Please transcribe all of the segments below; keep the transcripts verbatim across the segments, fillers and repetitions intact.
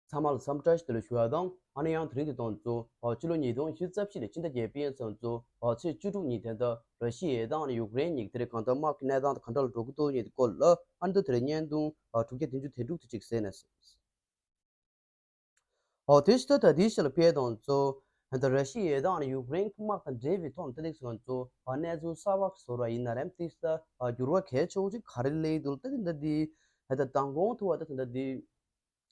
ཚང་མ་ལ་འཚམས་འདྲི་བཀྲ་ཤིས་བདེ་ལེགས་ཞུ་བ་དང་། ཨ་ནི་ཡང་དེ་རིང་འདི་དང་གཙོ་བོ་ཕྱི་ལོ་ཉིས་སྟོང་ཉི་ཤུ་རྩ་བཞི་ལོའི་ཕྱི་ཟླ་བརྒྱད་པའི་ཚེས་གཙོ་བོ་ཚེས་བཅུ་དྲུག་ཉིན་དེ་འདྲ་ར་ཤི་ཡའི་དང་ཨ་ནི་ཡུཀ་རེན་གཉིས་ཀྱི་དེ་རིང་གང་ལྟར་དམག་གི་གནས་སྟངས་དེ་ག་འདྲ་ལ་འགྲོ་གི་འདུག་ཉིན་དེ་སྐོར་ལ་ཨ་ནི་དེ་རིང་བརྙན་ཐུང་དྲུག་བརྒྱ་བདུན་ཅུ་དོན་དྲུག་དེ་ཅིག་གསན་ནས། ཨོ་དེ་ཕྱི་ཟླ་ད་ལྟའི་ཆར་ལ་ཕེབས་དང་གཙོ་ད་ར་ཤི་ཡའི་དང་ཨ་ནི་ཡུཀ་རེན་གྱི་དམག་དང་འབྲེལ་བའི་ཐོག་ནས་ད་ལྟའི་ཚོ་ཚོ་གནས་ཚུལ་གསར་པ་བཟོ་ར་ཡིན་ན་རེམ་ཏིག་ས་འགྱུར་བ་གལ་ཆེ་བོ་ཅིག་ག་རེ་སླེབས་འདུག་ད་ལྟ་འདི་ད་ལྟ་མདང་དགོང་ཐུག་པ་ད་ད་ལྟ་འདི་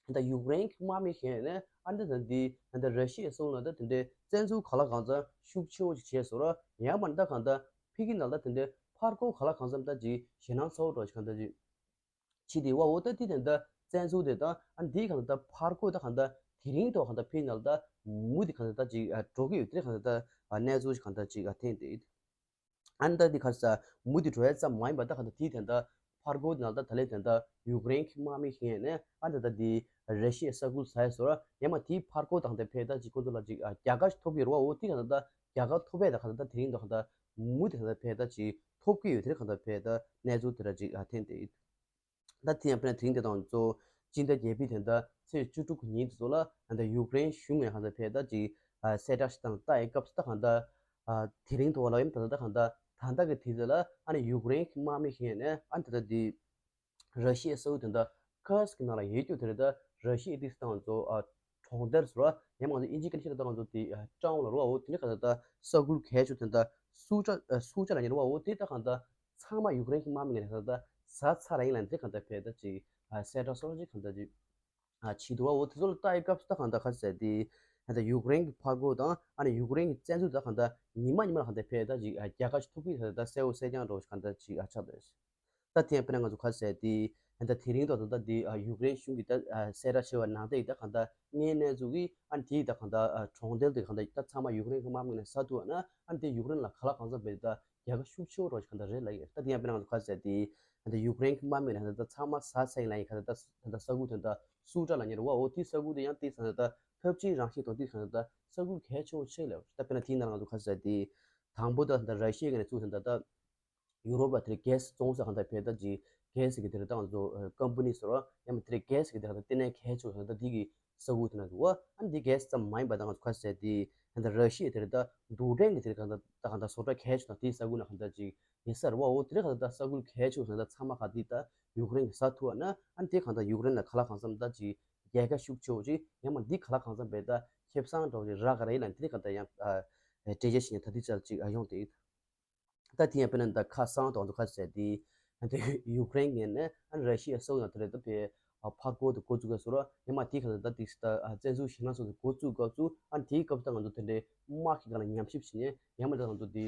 ད་ལྟ་ཡུཀ་རེན་གྱི་དམག་མི་ཞིག་ནས་ཨ་ནི་ད་འདི་ད་ལྟ་ར་ཤི་ཡའི་སྲོག་ལ་ད་དེ་འདྲའི་བཙན་འཛུལ་ག་ལ་གང་འཚམ་ཤུགས་ཆེ་བོ་ཅིག་བྱས་བཟོ་ར་ཡང་མ་ད་གང་ད་ཕི་གི་ནང་ད་དེ་འདྲའི་ཕར་རྒོལ་ག་ལ་གང་འཚམ་ད་ཅིག་ཞེད་སྣང་ཚ་བོ་འདྲ་ཅིག་གང་ད་ཅིག་ཕྱི་དེ་བ་འོ་ད་དེ་དེ་འདྲ་བཙན་འཛུལ་དེ་དང་ཨ་འདིའི་གང་ད་ཕར་རྒོལ་ད་གང་ད་དེ་རིང་ཐོག་གང་ད་ཕི་ནང་ད་མུ་དེ་གང་ད་ཅིག་འགྲོ་གི་ཡོད་དེ་གང་ད་གནས་ཚུལ་གང་ད་ཅིག་ཐེན་དེ། ཨ་ནི་ད་འདི་ཁ་ས་མུ་དེ་འགྲོ་ཡ་ཙམ་མ་ཡིན་པ་ད་གང་ད་དེ་དེ་འདྲ་ཕར་རྒོལ་ནང་ད་ད་ལེ་དེ་འདྲ་ཡུཀ་རེན་གྱི་དམག་མི་ཞིག་ནས་ཨ་ད་ད་དེ་ར་ཤི་ཡའི་ས་ཁུལ་ཟ་ཡ་བཟོ་ར་ཡང་མ་དེའི་ཕར་རྒོལ་དང་དེ་ཕེ་ད་ཅིག་ཁོ་ཚོ་ལ་ཅིག་རྒྱལ་ཁ་ཐོབ་ཀྱི་རེད་བ། འོ་དེ་གང་ད་རྒྱལ་ཁ་ཐོབ་པས་ད་གང་ད་དེ་རིང་ད་གང་ད་མུ་དེ་གང་ད་ཕེ་ད་ཅིག་ཐོབ་ཀྱི་ཡོད་དེ་གང་ད་ཕེ་ད་གནས་ཚུལ་དེ་འདྲ་ཅིག་ཐེན་དེ། ད་དེ་ཡང་དཔེར་ན་དེ་རིང་དེ་དང་གཙོ་སྤྱི་ཟླ་བརྒྱད་པའི་དེ་འདྲ་ཚེས་བཅུ་དྲུག་གི་ཉིན་དེ་ཚོ་ལ་ད་ཡུཀ་རེན་གཞུང་ནས་གང་ལྟར་ཕེབས་ད་ཅིག་གསལ་བསྒྲགས་ཤིག་དང་ལྟ་ཡི་སྐབས་སུ་ད་གང་ལྟར་དེ་རིང་ཐོག་ལ་ཡིན་ད་ལྟ་གང་ལྟར་ད་ལྟ་གི་དེ་ཚོ་ལ་ཨ་ནི་ཡུཀ་རེན་གྱི་དམག་མི་ཞིག་ནས་ཨ་ནི་ད་ལྟ་དེ་ར་ཤི་ཡའི་ས་ཁུལ་དེ་འདྲ་ཀར་སི་ཀི་ནང་ལ་ཡོད་རྒྱུ་དེ་རེད། ད་ར་ཤི་ཡའི་དེ་ཚོ་དང་ཚོ་གྲོང་རྡལ་ཟེར་བ་ཡང་མང་ཚོ་དབྱིན་ཇིའི་སྐད་ཆ་ལ་ད་གང་ཚོ་དེ་ཀྲའུན་ལ་རོ་བ་འོ་དེ་འདྲ་གང་ལྟར་ས་ཁུལ་གལ་ཆེ་དེ་འདྲ་སུ་ཅ་སུ་ཅ་ལ་ཉེ་རོ་བ་འོ་དེ་ད་གང་ལྟར། ཚང་མ་ཡུཀ་རེན་གྱི་དམག་མི་ངོས་ནས་གང་ལྟར་ཟ་ཚར་ཡིན་ལ་འདི་གང་ལྟར་ཕེབས་ད་ཅིག་གསལ་བསྒྲགས་སོགས་ཅིག་གང་ལྟར་ཅིག་བྱེད་འདུག་བ། འོ་དེ་ཚོ་ལ་ལྟ་ཡི་སྐབས་སུ་ད་གང་ལྟར་ག་ཟེར་ཏེ་གང་ལྟར་ཡུཀ་རེན་གྱི་ཕར་རྒོལ་དང་ཨ་ནི་ཡུཀ་རེན་གྱི་བཙན་འཛུལ་ད་གང་ལྟར་ཉི་མ་ཉི་མ་ལ་གང་ལྟར་ཕེབས་ད་ཅིག་རྒྱལ་ཁ་ཞིག་ཐོབ་ཀྱི་ད་ལྟ་གསལ་བོ་གསལ་རྐྱང་འགྲོ་གང་ལྟར་ཅིག་ཆགས་ཏེ། ད་དེ་ཡང་དཔེར་ན་ང་ཚོ་ག་ཟེར་ཏེ་གང་ལྟར་དེ་རིང་ད་ད་ལྟ་དེ་ཡུཀ་རེན་གཞུང་གི་ད་གསལ་བསྒྲགས་བྱས་པ་ནང་བཞིན་ད་གང་ལྟར་དངོས་གནས་ཚུགས་ཀྱི་ཨ་ནི་དེ་ད་གང་ལྟར་གྲོང་རྡལ་དེ་གང་ལྟར་ད་ཚང་མ་ཡུཀ་རེན་གྱི་དམག་མི་ངོས་ནས་ཟ་ཐུབ་ན་ཨ་ནི་དེ་ཡུཀ་རེན་ལ་ག་ལ་གང་འཚམ་བས་ད། རྒྱལ་ཁ་ཤུགས་ཆེ་བོ་རོ་ཞིག་གང་ལྟར་རེད་ལབ་ཡོད། ད་དེ་ཡང་དཔེར་ན་ང་ཚོ་ག་ཟེར་ཏེ་ད་ཡུཀ་རེན་གྱི་དམག་མི་ལ་ད་ཚང་མ་ཟ་ཚར་ཡིན་ལབ་ཡིན། ག་ད་ད་ས་ཁུལ་དེ་ད་སུ་ཏྲ་ལ་ཉེ་རུ་བ་འོ་དེ་ས་ཁུལ་དེ་ཡང་དེ་ས་ད་ཐབས་ཇུས་རང་བཞིན་དང་དེ་ས་ད་ས་ཁུལ་གལ་ཆེ་བོ་ཆེ་ལབ། ད་དཔེར་ན་དེའི་ནང་ལ་ང་ཚོ་ག་ཟེར་ཏེ་དང་པོ་ད་ད་ར་ཤི་ཡ་གི་ནས་ཚུགས་ད་ད་ཡུ་རོབ་ལ་དེར་གྷེ་སི་བཙོང་ས་གང་ལྟར་ཕེབས་ད་ཅིག་གྷེ་སི་གི་དེར་ད་ང་ཚོ་ཀམ་པ་ནི་ཟེར་བ་ཡང་མ་དེར་གྷེ་སི་གི་དེ་གང་ལྟར་ལྟེ་གནས་གལ་ཆེ་བོ་ད་འདི་གི་ས་ཁུལ་དེ་ན་འདུག་བ། ཨ་འདི་གྷེ་སི་ཙམ་མ་ཡིན་པ་ད་ང་ཚོ་ག་ཟེར་ཏེ་ད་ད་ར་ཤི་ཡ་དེར་ད་རྡུལ་ཕྲན་གི་དེར་གང་ལྟར་ད་གང་ལྟར་བཟོ་གྲྭ་གལ་ཆེ་ད་དེའི་ས་ཁུལ་ན་གང་ལྟར་ཅིག་ཡིན་ས་རེད་བ། འོ་དེ་རིང་གང་ལྟར་ས་ཁུལ་གལ་ཆེ་བ་གང་ལྟར་ཚང་མ་ག་དེ་ད་ཡུཀ་རེན་གྱི་ས་ཐུག་བ་ན་ཨ་ནི་དེ་གང་ལྟར་ཡུཀ་རེན་ལ་ག་ལ་གང་འཚམ་ད་ཅིག་རྒྱལ་ཁ་ཤུགས་ཆེ་བོ་ཅིག་ཡང་མ་འདི་ག་ལ་གང་འཚམ་བས་ད་ཁེ་བཟང་འདྲ་བོ་ཅིག་རག་ག་རེད་ལ་དེ་རིང་གང་ལྟར་ཡང་གྲོས་ཆོད་ཞིག་ནས་ད་དེ་ཅར་ཅིག་ཡོང་དེ། ད་དེ་ཡང་དཔེར་ན་ད་ཁ་སང་དང་དུ་ཁ་ཟེར་དེ་ད་ཡུཀ་རེན་ངོས་ནས་ཨ་ནི་ར་ཤི་ཡ་སོགས་ཡང་དེ་རེད་ད་བས་ཕར་རྒོལ་དུ་འགོ་བཙུགས་ག་སོ་ར་ཡང་མ་དེ་གང་ལྟར་ད་དེ་ད་བཙན་འཛུལ་ཞེད་སྣང་སོགས་དུ་འགོ་བཙུགས་སྐབས་སུ་ཨ་ནི་དེའི་སྐབས་ད་ང་ཚོ་དེ་འདྲའི་དམག་གི་སྒང་ལ་ཉམས་ཞིབ་བྱེད་ཉན་ཡང་མ་ད་ང་ཚོ་དེ།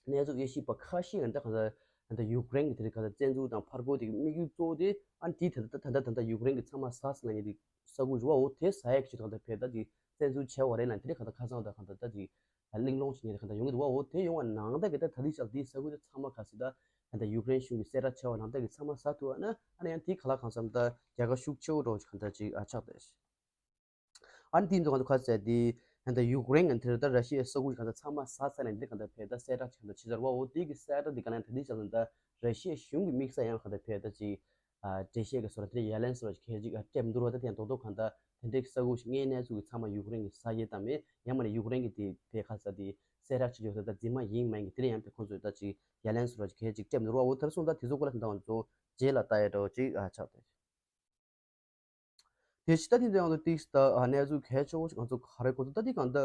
གནས་ཚུལ་དབྱེ་ཞིབ་པ་ཁ་ཤས་ཀྱིས་ད་གང་ལྟར་ད་ཡུཀ་རེན་གྱི་དེ་རིང་གང་ལྟར་བཙན་འཛུལ་དང་ཕར་རྒོལ་དེ་གི་དམིགས་ཡུལ་གཙོ་བོ་དེ་ཨ་ནི་དེ་ད་ལྟ་ད་ལྟ་ད་ལྟ་ཡུཀ་རེན་གྱི་ཚང་མ་ཟ་ཟིན་ལ་ཉེ་དེ་ས་ཁུལ་རུ་བ་འོ་དེ་ཟ་ཡག་ཅིག་གང་ལྟར་བས་ད་ཅིག་བཙན་འཛུལ་བྱས་པ་རེད་ལ་དེ་རིང་གང་ལྟར་ཁ་སང་ད་གང་ལྟར་ད་ཅིག་གླེང་སློང་ཅིག་ཉེ་རེ་གང་ལྟར་ཡོང་གི་འདུག་བ། འོ་དེ་ཡོང་བ་ནང་ལྟར་གྱི་ད་ད་ལྟའི་ཆར་དེའི་ས་ཁུལ་དེ་ཚང་མ་ག་ཟེར་ད་གང་ལྟར་ཡུཀ་རེན་གཞུང་གི་གསལ་བསྒྲགས་བྱས་པ་ནང་ལྟར་གྱི་ཚང་མ་ཟ་ཐུབ་བ་ན་ཨ་ནི་ཡང་དེ་ག་ལ་གང་འཚམ་ད་རྒྱལ་ཁ་ཤུགས་ཆེ་བོ་འདྲ་བོ་ཅིག་གང་ལྟར་ཅིག་ཨ་ཆགས་ཏེ། ཨ་ནི་དེ་ཚོ་གང་ཚོ་ཁ་ཟེར་དེ་ད་ཡུཀ་རེན་གྱི་དེར་ད་ར་ཤི་ཡའི་ས་ཁུལ་གང་ཚོ་ཚང་མ་ཟ་ཚར་ནས་འདི་གང་ཚོ་བས་ད་གསལ་བསྒྲགས་ཅིག་གང་ཚོ་བྱེད་ཚར་བ། འོ་དེ་གི་གསལ་བསྒྲགས་འདི་ག་ལན་ད་འདི་ཆགས་ལ་ད་ར་ཤི་ཡའི་གཞུང་གི་དམིགས་བསལ་ཡང་གང་ཚོ་བས་ད་ཅིག་འགྲེལ་བཤད་ཀྱི་བཟོ་འདྲ་དེ་ཡ་ལན་བཟོ་འདྲ་ཅིག་གལ་ཅིག་སྤྲད་མི་འདུག་བ། ད་དེ་ཡང་རྡོག་རྡོག་གང་ལྟར་དེ་འདྲའི་ས་ཁུལ་ཞིག་དངོས་གནས་ཚུགས་ཀྱི་ཚང་མ་ཡུཀ་རེན་གྱི་ས་ཡས་དམ་མེད་ཡང་མ་ནས་ཡུཀ་རེན་གྱི་དེ་བས་ཁ་ས་དེ་གསལ་བསྒྲགས་བྱེད་རྒྱུ་ད་ད་འཛིན་མ་ཡིན་མ་ཡིན་གྱི་དེ་ལ་ཡང་དེ་ཁོང་ཚོས་ད་ཅིག་ཡ་ལན་བཟོ་འདྲ་ཅིག་གལ་ཅིག་སྤྲད་མི་འདུག་བ། འོ་དེར་སོང་ད་དེ་ཚོ་སྐོར་ལ་ད་ང་ཚོ་རྗེས་ལ་ལྟ་ཡ་འདྲ་བོ་ཅིག་ཆགས་ཏེ། དེ་ཕྱི་ད་དེ་འདྲ་ཡང་དུ་ཏིག་ད་གནས་ཚུལ་གལ་ཆེ་བོ་ཞིག་ང་ཚོ་ག་རེ་གོ་ཚོད་ད་དེ་གང་ད་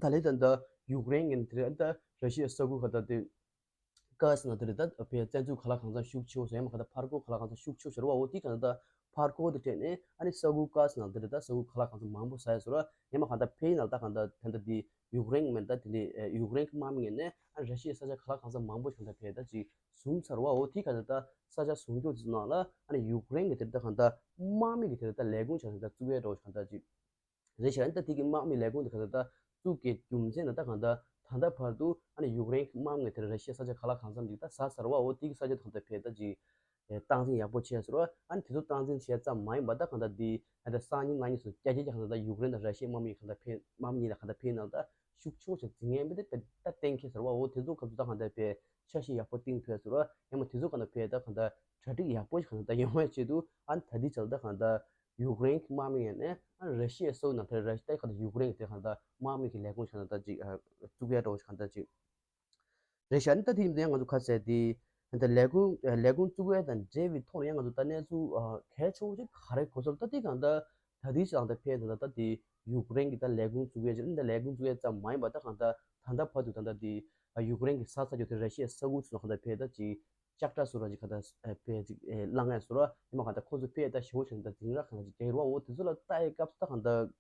ད་ལེ་ད་ད་ཡུཀ་རེན་ངན་དེ་རེད་ད་ར་ཤི་ཡའི་ས་ཁུལ་ཁ་ད་དེ་ཀ་སི་ན་དེ་རེད་ད་བས་བཙན་འཛུལ་ག་ལ་གང་འཚམ་ཤུགས་ཆེ་བོ་ཟེར་ཡང་མ་གང་ད་ཕར་རྒོལ་ག་ལ་གང་འཚམ་ཤུགས་ཆེ་བོ་ཟེར་བ། འོ་དེ་གང་ད་ཕར་རྒོལ་དེ་སྤྲད་ནས་ཨ་ནི་ས་ཁུལ་ཀ་སི་ན་དེ་རེད་ད་ས་ཁུལ་ག་ལ་གང་འཚམ་མང་པོ་ཟ་ཡ་ཟེར་བ་ཡང་མ་གང་ད་ཕེ་ཡིན་ན་ད་གང་ད་ད་ད་དེ་ཡུཀ་རེན་མེད་ད་དེ་ལས་ཡུཀ་རེན་གི་དམག་མི་ངན་ནས་ཨ་ནི་ར་ཤི་ཡའི་ས་ཆ་ག་ལ་གང་འཚམ་མང་པོ་ཞིག་གང་ད་བས་ད་ཅིག་བཟུང་ཚར་བ། འོ་དེ་ག་ད་ད་ས་ཆ་བཟུང་སྐྱོང་དེ་ཚོ་ནང་ལ་ཨ་ནི་ཡུཀ་རེན་གི་དེ་ད་གང་ད་དམག་མི་གི་དེ་ད་ལས་ཁུངས་ཆ་ད་བཙུགས་ཡས་འགྲོ་གང་ད་ཅིག་རེད་ཤག་ཨ་ནི་ད་དེ་གི་དམག་མི་ལས་ཁུངས་དེ་ག་ད་ད་བཙུགས་ཀྱི་རྒྱུ་མཚན་ད་ད་གང་ད་ད་ད་བར་དུ་ཨ་ནི་ཡུཀ་རེན་གི་དམག་མི་དེ་ར་ཤི་ཡ་ས་ཆ་ག་ལ་གང་འཚམ་ཅིག་ད་ཟ་ཚར་བ། འོ་དེ་གི་ས་ཆ་གང་ད་བས་ད་ཅིག་སྟངས་འཛིན་ཡག་པོ་བྱས་ཟེར་བ། ཨ་ནི་དེ་ཚོ་སྟངས་འཛིན་བྱས་ཙམ་མ་ཡིན་པ་ད་གང་ད་དེ་ད་ད་སང་ཉིན་གནངས་ཉིན་སོགས་བརྒྱ་ཆ་བརྒྱ་གང་ད་ད་ཡུཀ་རེན་དང་ར་ཤི་ཡའི་དམག་མི་གང་ད་ཕེ་དམག་མི་གཉིས་ལ་གང་ད་ཕེ་ནང་ད་ཤུགས་ཆེ་བོ་ཞིག་འཛིང་ངེས་མེད་དེ་ད་ད་གཏན་འཁེལ་ཟེར་བ། འོ་དེ་ཚོ་སྐབས་སུ་ད་གང་ད་བས་འཆར་གཞི་ཡག་པོ་བཏིང་ཕོད་ཟེར་བ། ཡང་མ་དེ་ཚོ་གང་ད་བས་ད་གང་ད་གྲ་སྒྲིག་ཡག་པོ་ཞིག་གང་ད་ད་ཡོང་བའི་ཆེད་དུ་ཨ་ནི་ད་དེ་ཆ་ལ་ད་གང་ད་ ཡུཀ་རེན་གྱི་དམག་མི་ཡིན་ནའི་ཨ་ར་ཤི་ཡའི་ས་ཁུལ་ནང་དེར་ར་ཤི་ཡ་ག་ད་ཡུཀ་རེན་གྱི་དེ་གང་ལྟར་དམག་མི་གི་ལས་ཁུངས་གང་ལྟར་ཅིག་ཨ་བཙུགས་ཡ་འདྲ་བོ་གང་ལྟར་ཅིག་རེད་ཤག་ཨ་ནི་ད་དེ་ཡིན་དུས་ང་ཚོ་ག་ཟེར་དེ་ད་ལས་ཁུངས་ལས་ཁུངས་བཙུགས་ཡ་དང་འབྲེལ་བའི་ཐོག་ནས་ཡང་ང་ཚོ་ད་གནས་ཚུལ་གལ་ཆེ་བོ་ཅིག་ག་རེ་གོ་སོང་ད་དེ་གང་ལྟར་ད་དེ་ཞག་ད་ཕེབས་ད་ད་དེ་ཡུཀ་རེན་གྱི་ད་ལས་ཁུངས་བཙུགས་ཡ་ཅིག་ཨ་ནི་ད་ལས་ཁུངས་བཙུགས་ཡ་ཙམ་མ་ཡིན་པ་ད་གང་ལྟར་ད་ལྟ་བར་དུ་ད་ད་དེ་ཡུཀ་རེན་གྱི་ས་ས་ཆ་དེ་ར་ཤི་ཡའི་ས་ཁུལ་ཚོ་གང་ལྟར་ཕེབས་ད་ཅིག་ལྕགས་དྲ་བཟོ་ར་ཅིག་ག་ད་ཕེབས་ཅིག་བླངས་ཡ་བཟོ་ར་ཡིན་མ་གང་ལྟར་ཁོ་ཚོ་ཕེབས་ད་ཞེ་བོ་ཅིག་ད་དེང་རབས་གང་ལྟར་ཅིག་རྒྱལ་བ་འོ་དེ་ཚོ་ལ་ལྟ་ཡའི་སྐབས་སུ་ད་གང་ལྟར། ད་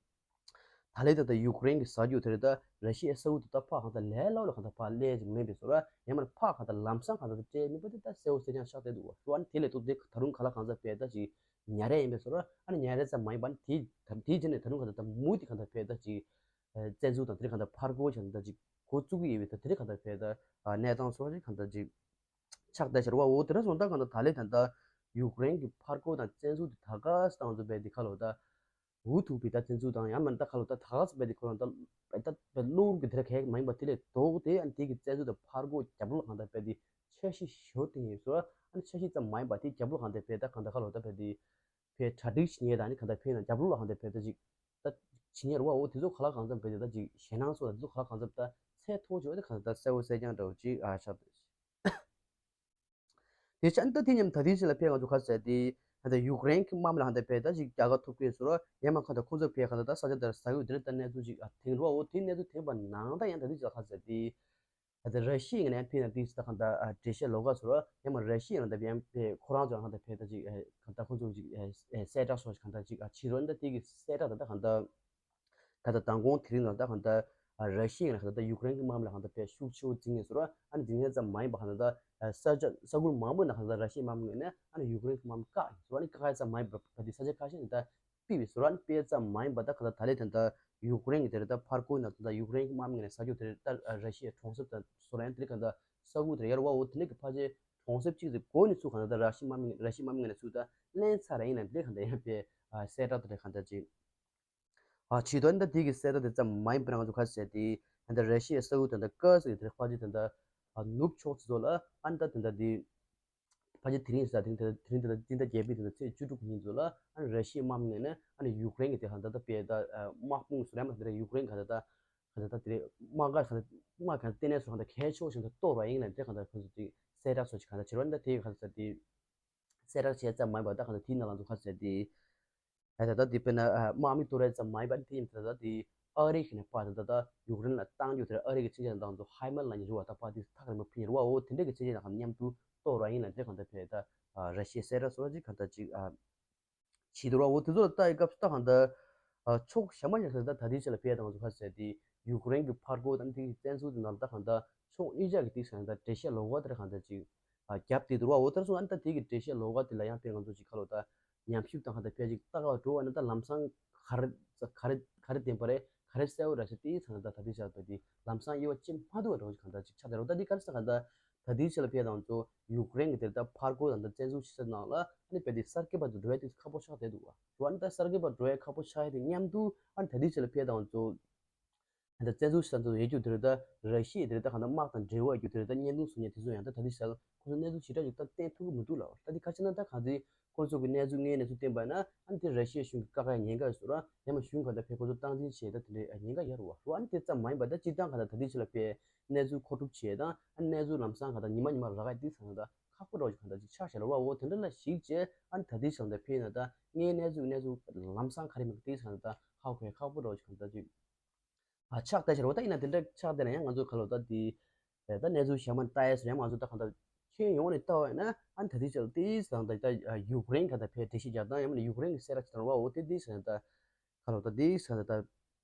ལན་ད་ལྟ་ཡུཀ་རེན་གྱི་ས་རྒྱུ་དེར་ད་ར་ཤི་ཡའི་ས་ཁུལ་དུ་ད་ཕག་གང་ལྟར་ལས་སླ་བོ་ལ་གང་ལྟར་ཕག་སླེབས་ཀྱི་མེད་པའི་བཟོ་ར་ཡང་མིན་ཕག་གང་ལྟར་ལམ་སང་གང་ལྟར་སྤྲད་མེད་པ་དེ་ད་གསལ་བོ་གསལ་རྐྱང་ཆགས་བསྡད་འདུག་བ། ཨ་ནི་དེ་ལས་ལྡོག་སྟེ་ད་རུང་ག་ལ་གང་ལྟར་བས་ད་ཅིག་ཉ་རེ་ཡིན་པའི་བཟོ་ར་ཨ་ནི་ཉ་རེ་ཙམ་མ་ཡིན་པ་ཨ་ནི་དེའི་དེའི་རྗེས་ནས་ད་རུང་གང་ལྟར་ད་མུ་དེ་གང་ལྟར་བས་ད་ཅིག་བཙན་འཛུལ་དང་དེ་རིང་གང་ལྟར་ཕར་རྒོལ་བྱས་ད་ཅིག་འགོ་བཙུགས་ཀྱི་ཡོད་པའི་ད་དེ་རིང་གང་ལྟར་བས་ད་གནས་སྟངས་སོགས་ཅིག་གང་ལྟར་ཅིག་ཆགས་བསྡད་ཤར་བ། འོ་དེ་འདྲ་སོང་ད་གང་ལྟར་ད་ལན་ད་ལྟ་ཡུཀ་རེན་གྱི་ཕར་རྒོལ་དང་བཙན་འཛུལ་དེ་ད་ག་སེ་བཏང་འཛུགས་པའི་དེ་ཁ་ལོ་ད། འུ་ཐུག་པའི་ད་བཙན་འཛུལ་དང་ཡང་མིན་ད་ཁ་ལོ་ད་ད་ག་ཚོད་པའི་དེ་ཁོ་རང་ད་ད་བློ་གི་དེ་ར་གས་མ་ཡིན་པ་དེ་ལས་ལྡོག་སྟེ་ཨ་ནི་དེ་གི་བཙན་འཛུལ་དང་ཕར་རྒོལ་རྒྱབ་ལོགས་ལ་གང་ལྟར་བས་དེ་འཆར་གཞི་ཞོ་སྟེ་ཡིན་སོ་ཨ་ནི་འཆར་གཞི་ཙམ་མ་ཡིན་པ་དེ་རྒྱབ་ལོགས་གང་ལྟར་བས་ད་གང་ལྟར་ཁ་ལོ་ད་བས་དེ་བས་གྲ་སྒྲིག་བྱེད་ཉེ་ད་ནི་གང་ལྟར་བས་ན་རྒྱབ་ལོགས་ལ་གང་ལྟར་བས་ད་ཅིག་ད་བྱེད་ཉེ་རུ་བ་འོ་དེ་ཚོ་ག་ལ་གང་ཙམ་བས་དེ་ད་ཅིག་ཞེད་སྣང་སོགས་ད་དེ་ཚོ་ག་ལ་གང་ཙམ་ད་ཚད་མཐོ་ཆེ་བ་དེ་གང་ལྟར་ད་གསལ་བོ་གསལ་རྐྱང་འདྲ་བོ་ཅིག་ཨ་ཆགས་འདུག་དེ་ཆ་ཨ་ནི་ད་དེ་མཉམ་ད་དེའི་ཆེད་ལ་ཕེབས་ང་ཚོ་ག་ཟེར་དེ་ད་ཡུཀ་རེན་གྱི་དམག་མི་ལ་ཧ་ད་ཕེབས་ད་ཅིག་རྒྱལ་ཁ་ཐོབ་གི་ཟེར་རོ་ཡང་མ་ཁ་ད་ཁོང་ཚོ་ཕེབས་ཁ་ད་ད་ས་ཆ་དེར་ས་ཡུལ་དེར་ད་གནས་ཚུལ་ཅིག་ཨ་དེང་རོ་འོ་དེ་གནས་ཚུལ་དེང་པ་ནང་ད་ཡང་ད་དེ་ཅིག་ལ་ག་ཟེར་དེ་ད་ད་ར་ཤི་ཡའི་ངོས་ནས་ཕེབས་ན་དེ་ད་ག་ད་འགྲེལ་བཤད་ལོགས་ཀ་ཟེར་རོ་ཡང་མ་ར་ཤི་ཡ་ལ་ད་ཕེབས་ཁོ་རང་ཚོ་ཧ་ད་ཕེབས་ད་ཅིག་ག་ད་ཁོང་ཚོ་ཅིག་གསལ་བསྒྲགས་སོགས་ག་ད་ཅིག་ཨ་ཕྱི་རོ་ད་དེ་གི་གསལ་བསྒྲགས་ད་ད་ག་ད། ད་ལྟ་མདང་དགོང་དེ་རིང་ལ་ད་གང་ལྟར་ཨ་ར་ཤི་ཡ་ལ་གང་ལྟར་ཡུཀ་རེན་གྱི་དམག་མི་ལ་གང་ལྟར་དཔེ་ཤུགས་ཆེ་བོ་འཛིང་ངེས་སོ་ར་ཨ་ནི་འཛིང་ངེས་ཙམ་མ་ཡིན་པ་གང་ལྟར་ད་ས་ཆ་ས་ཁུལ་མང་པོ་ནང་གང་ལྟར་ར་ཤི་ཡའི་དམག་མི་ངོས་ནས་ཨ་ནི་ཡུཀ་རེན་གྱི་དམག་མི་བཀག་ཡིན་སོ་ཨ་ནི་བཀག་ཡ་ཙམ་མ་ཡིན་པ་བ་དེ་ས་ཆ་ཁ་ཤས་ནས་ད་ཕུད་པའི་སོ་ར་ཨ་ནི་ཕུད་ཡ་ཙམ་མ་ཡིན་པ་ད་གང་ལྟར་ད་ལས་ད་ལྟ་ཡུཀ་རེན་གྱི་དེ་རེད་ད་ཕར་རྒོལ་ནང་ད་ལྟ་ཡུཀ་རེན་གྱི་དམག་མི་ངོས་ནས་ས་ཆ་དེ་རེད་ད་ར་ཤི་ཡའི་གྲོང་གསེབ་དང་སོ་ར་ཡང་དེ་རིང་གང་ལྟར་ས་ཁུལ་དེ་རེད་ཡར་བ་འོ་དེ་འདྲ་གི་ཕལ་ཆེར་གྲོང་གསེབ་གཅིག་དེ་མགོ་ནས་ཚུར་གང་ལྟར་ད་ར་ཤི་དམག་མི་ར་ཤི་དམག་མི་ངོས་ནས་ཚུར་ད་ལེན་ཚར་ར་ཡིན་ན་དེ་རིང་གང་ལྟར་ཡང་དཔེ་གསལ་བསྒྲགས་དེ་རེད་གང་ལྟར་ཅིག་ཨ་བྱེད་དོན་ད་དེ་གི་གསལ་བསྒྲགས་དེ་ཙམ་མ་ཡིན་པར་ང་ཚོ་ག་ཟེར་ཏེ་ད་ལྟ་ར་ཤི་ཡའི་ས་ཁུལ་ད་ལྟ་ཀ་ཟེར་དེ་ཕལ་ཆེར་ད་ལྟ་ནུབ་ཕྱོགས་ཚོ་ལ་ཨ་ནི་ད་ད་ལྟ་དེ་ཕལ་ཆེར་དེ་རིང་ཟེར་དེ་རིང་ད་ལྟ་སྤྱི་ཟླ་བརྒྱད་པའི་ད་ལྟ་ཚེས་བཅུ་དྲུག་ཉིན་ཚོ་ལ་ཨ་ནི་ར་ཤི་ཡའི་དམག་མི་ངོས་ནས་ཨ་ནི་ཡུཀ་རེན་གྱི་དེ་ག་ད་ལྟ་དཔེ་ད་དམག་དཔུང་ཟེར་ཡ་མ་ཟེར་ཡུཀ་རེན་ག་ད་ལྟ་ག་ད་ལྟ་དེ་རེད་དམག་ག་ག་ད་དམག་ག་ལྟེ་གནས་སུ་ག་ད་གལ་ཆེ་བ་ཞིག་ད་གཏོར་བ་ཡིན་ལ་དེ་ག་ད་ཁོ་ཚོ་དེ་གསལ་བསྒྲགས་སོགས་ཤིག་ག་ད་བྱེད་རོགས་ད་དེ་ག་ད་དེ་གསལ་བསྒྲགས་བྱས་ཙམ་མ་ཡིན་པར་ད་ག་ད་དེའི་ནང་ལ་ཚོ་ག་ད་དེ། ད་ད་ལྟ་འདི་དཔེར་ན་དམག་མི་གཏོར་ཡ་ཙམ་མ་ཡིན་པར་དེ་ཡིན་ད་ལྟ་དེ་ཨ་རི་ཁ་ནས་ཕར་ད་ལྟ་ཡུཀ་རེན་ལ་བཏང་རྒྱུ་དེར་ཨ་རི་གི་ཚན་ཆད་དང་དུ་ཧའི་མར་ལ་ཉེ་རུ་བ་ད་ཕར་དེ་ཐག་རིང་པོ་ཕི་ཉེ་རུ་བ་འོ་དེ་འདྲ་གི་ཚན་ཆད་དང་མཉམ་དུ་གཏོར་བ་ཡིན་ལ་དེ་གང་ལྟར་ཕེ་ད་ར་ཤི་ཡའི་གསལ་བསྒྲགས་སོགས་ཅིག་གང་ལྟར་ཅིག་བྱེད་དུ་ར་འོ་དེ་ཚོ་ལ་ལྟ་ཡི་སྐབས་སུ་ད་གང་ལྟར་ཕྱོགས་གཞན་མ་ཡིན་ད་ད་དེའི་ཆེད་ལ་ཕེ་དང་ཚོ་ཁ་ཟེར་དེ་ཡུཀ་རེན་གི་ཕར་རྒོལ་དང་དེ་གི་བཙན་འཛུལ་དེ་ནང་ལ་ད་གང་ལྟར་ཕྱོགས་གཉིས་ཆ་གི་དེ་གང་ལྟར་འགྲེལ་བཤད་ལོགས་ཀ་དེར་གང་ལྟར་ཅིག་རྒྱབ་དེ་དུ་ར་འོ་དེར་སོང་ཨ་ནི་ད་དེ་གི་འགྲེལ་བཤད་ལོགས་ཀ་དེ་ལ་ཡང་ཕེ་ང་ཚོ་ཅིག་ཁ་ལོ་ད། ཉམས་ཞིབ་དང་ཧ་ད་ཕལ་ཆེར་ལྟ་ག་འགྲོ་བ་ན་ད་ལམ་སང་ག་རེ་ག་རེ་ག་རེ་བདེན་པ་རེད་ག་རེ་གསལ་བོ་རེད་ཟེར་དེའི་ཚང་ད་ད་དེ་ཆགས་པ་དེ་ལམ་སང་དབྱེ་བ་ཕྱེ་མ་ཐུབ་པ་འགྲོ་གང་ད་ཅིག་ཆགས་ད་རོ། ད་དེ་ག་རེ་ཟེར་གང་ད་ད་དེའི་ཆེད་ལ་ཕལ་དང་ཚོ་ཡུཀ་རེན་གི་དེར་ད་ཕར་རྒོལ་དང་ད་བཙན་འཛུལ་བྱེད་ས་ནང་ལ་ཨ་ནི་དཔེ་དེ་གསར་འགོད་པ་ཚོ་འགྲོ་བའི་དུས་ཁག་པོ་ཆགས་བསྡད་འདུག་བ། འགྲོ་བ་ནི་ད་གསར་འགོད་པ་འགྲོ་བའི་ཁག་པོ་ཆགས་ཡ་དེ་མཉམ་དུ་ཨ་ནི་ད་དེའི་ཆེད་ལ་ཕལ་དང་ཚོ། ད་བཙན་འཛུལ་ས་ཚོ་ཡོད་རྒྱུ་དེ་རེད་ད་ར་ཤི་ཡ་དེ་རེད་ད་གང་ད་དམག་དང་འབྲེལ་བ་ཡོད་རྒྱུ་དེ་རེད་ད་བརྙན་ཐུང་བཟོ་མཁན་དེ་ཚོ་ཡང་ད་ད་དེ་ཤར་ཁོ་ཚོ་གནས་ཚུལ་ཞེ་དྲག་ཅིག་ད་བསྟན་ཐུབ་ཀྱི་མི་འདུག་ལ། ད་དེ་ཁ་ཆེ་ན་ད་གང་དེ་ཁོ་ཚོ་གི་གནས་ཚུལ་དངོས་གནས་ཚུལ་བསྟན་པ་ན་ཨ་ནི་དེ་ར་ཤི་ཡ་གཞུང་གི་བཀག་ཡ་ཉེན་ཁ་ཡོད་ཟེར་ར་ཡང་མ་གཞུང་གང་ད་ཕེ་ཁོ་ཚོ་སྟངས་འཛིན་བྱེད་ད་དེ་འདྲའི་ཉེན་ཁ་ཡོད་རུ་བ་རུ་ཨ་ནི་དེ་ཙམ་མ་ཡིན་པ་ད་སྤྱིར་བཏང་གང་ད་ད་དེ་ཆེད་ལ་ཕེ་གནས་ཚུལ་མཁོ་སྒྲུབ་བྱེད་དང་ཨ་ནི་གནས་ཚུལ་ལམ་སང་གང་ད་ཉི་མ་ཉི་མ་རག་ཡ་དེ་ཚང་ད་ཁག་པོ་འདྲ་བ་ཅིག་གང་ད་ཅིག་ཆགས་བཞག་ལ་རུ་བ་འོ་དེ་འདྲ་ལ་གཞིགས་བྱས་ཨ་ནི་ད་དེ་ཆེད་ལ་ཕེ་ན་ད་དངོས་གནས་ཚུལ་གནས་ཚུལ་ལམ་སང་ག་རེ་མིན་དེ་ཚང་ད་ཧ་གོ་ཡ་ཁག་པོ་འདྲ་བ་ཅིག་གང་ད་ཅིག་ཨ་ཆགས་བསྡད་ཤར་བ་ད་ཡིན་ན་དེ་འདྲ་ཆགས་བསྡད་ན་ཡང་ང་ཚོ་ག་ལོ་ད་དེ་ད་གནས་ཚུལ་གཞན་མ་ལྟ་ཡས་སུ་ཡང་ང་ཚོ་ད་གང་ལྟར་ཁྱོན་ཡོངས་ནས་ལྟ་བ་ཡིན་ན་ཨ་ནི་ད་དེ་ཆགས་དེ་སང་ད་ད་ཡུཀ་རེན་ག་ད་ཕེ་འགྲེལ་བཤད་རྒྱག་སྟངས་ཡང་མིན་ན་ཡུཀ་རེན་གི་གསལ་བསྒྲགས་ཅིག་དང་བ་འོ་དེ་དེ་སང་ད་ག་ལོ་ད་དེ་སང་ད་ད་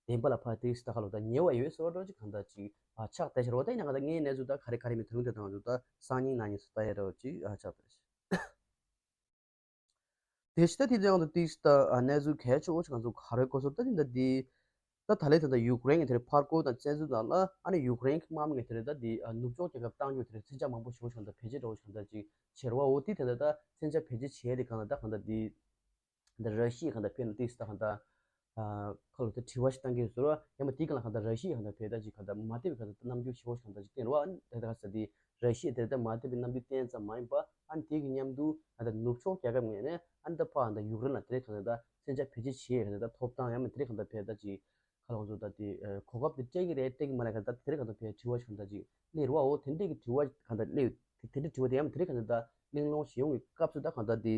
བདེན་པ་ལ་ཕ་དེ་ད་ག་ལོ་ད་ཉེ་བ་ཡོད་སོ་འདྲ་ཅིག་གང་ལྟར་ཅིག་ཨ་ཆགས་བསྡད་ཤར་བ་ད་ཡིན་ན་ག་ད་ངའི་གནས་ཚུལ་ད་ག་རེ་ག་རེ་མི་ད་རུང་དེ་དང་ང་ཚོ་ད་སང་ཉིན་གནངས་ཉིན་སུ་ལྟ་ཡས་འདྲ་བ་ཅིག་ཨ་ཆགས་བསྡད་ཤག་དེ་ཕྱི་ད་དེ་ཚོའི་ནང་དུ་ཏིག་ད་གནས་ཚུལ་གལ་ཆེ་བོ་ཞིག་ང་ཚོ་ག་རེ་གོ་སོང་ད་དེ་འདྲ་དེ་ད་ད་ལན་དེ་འདྲ་ཡུཀ་རེན་གྱི་དེ་རེད་ཕར་རྒོལ་དང་བཙན་འཛུལ་ནང་ལ་ཨ་ནི་ཡུཀ་རེན་གྱི་དམག་མི་གི་དེ་རེད་ད་དེ་ནུབ་ཕྱོགས་རྒྱལ་ཁབ་བཏང་རྒྱུ་དེ་རེད་མཚོན་ཆ་མང་པོ་ཞེ་པོ་ཞིག་ད་བེད་སྤྱོད་འདྲ་བོ་ཞིག་ད་ཅིག་བྱེད་རོགས་འོ་དེ་དེ་འདྲ་ད་མཚོན་ཆ་བེད་སྤྱོད་བྱས་དེ་གང་ལ་ད་གང་ལྟར་དེ་ད་ར་ཤི་ཡ་གང་ལྟར་ཕེ་ན་ཏིག་ད་གང་ལྟར་ཁ་ལོ་ད་དྲི་བ་ཞིག་བཏང་གི་ཡོད་ཟེར་བ་ཡང་མ་དེ་གང་ལ་གང་ལྟར་ར་ཤི་ཡ་གང་ལྟར་ཕེ་ད་ཅིག་གང་ལྟར་མ་བདེ་བའི་གང་ལྟར་རྣམ་འགྱུར་ཞེ་པོ་ཞིག་གང་ལྟར་ཅིག་བསྟན་རོགས་ཨ་ནི་ད་ད་ག་ས་དེ་ར་ཤི་ཡ་དེ་ད་མ་བདེ་བའི་རྣམ་འགྱུར་བསྟན་ཙམ་མ་ཡིན་པ། ཨ་ནི་དེ་གི་མཉམ་དུ་ཨ་ད་ནུབ་ཕྱོགས་རྒྱལ་ཁབ་ངོས་ནས་ཨ་ནི་ད་ཕར་ཨ་ད་ཡུཀ་རེན་ལ་དེ་རིང་གང་ལྟར་ད་མཚོན་ཆ་བེད་སྤྱོད་བྱེད་ཡས་གང་ལྟར་ད་ཐོབ་ཐང་ཡང་མིན་དེ་རིང་གང་ལྟར་བས་ད་ཅིག་ཁ་ལོ་ཚོ་ད་དེ་གོ་སྐབས་དེ་སྤྲད་ཀྱི་རེད་སྤྲད་ཀྱི་མ་རེད་གང་ལྟར་དེ་རིང་གང་ལྟར་བས་དྲི་བ་གང་ལྟར་ཅིག་སླེབས་རེད་བ། འོ་དེ་འདྲས་ཀྱི་དྲི་བ་གང་ལྟར་སླེབས་དེ་དེ་འདྲས་དྲི་བ་དེ་ཡང་དེ་རིང་གང་ལྟར་ད་གླེང་སློང་བྱེད་ཡོང་གི་སྐབས་སུ་ད་གང་ལྟར་དེ།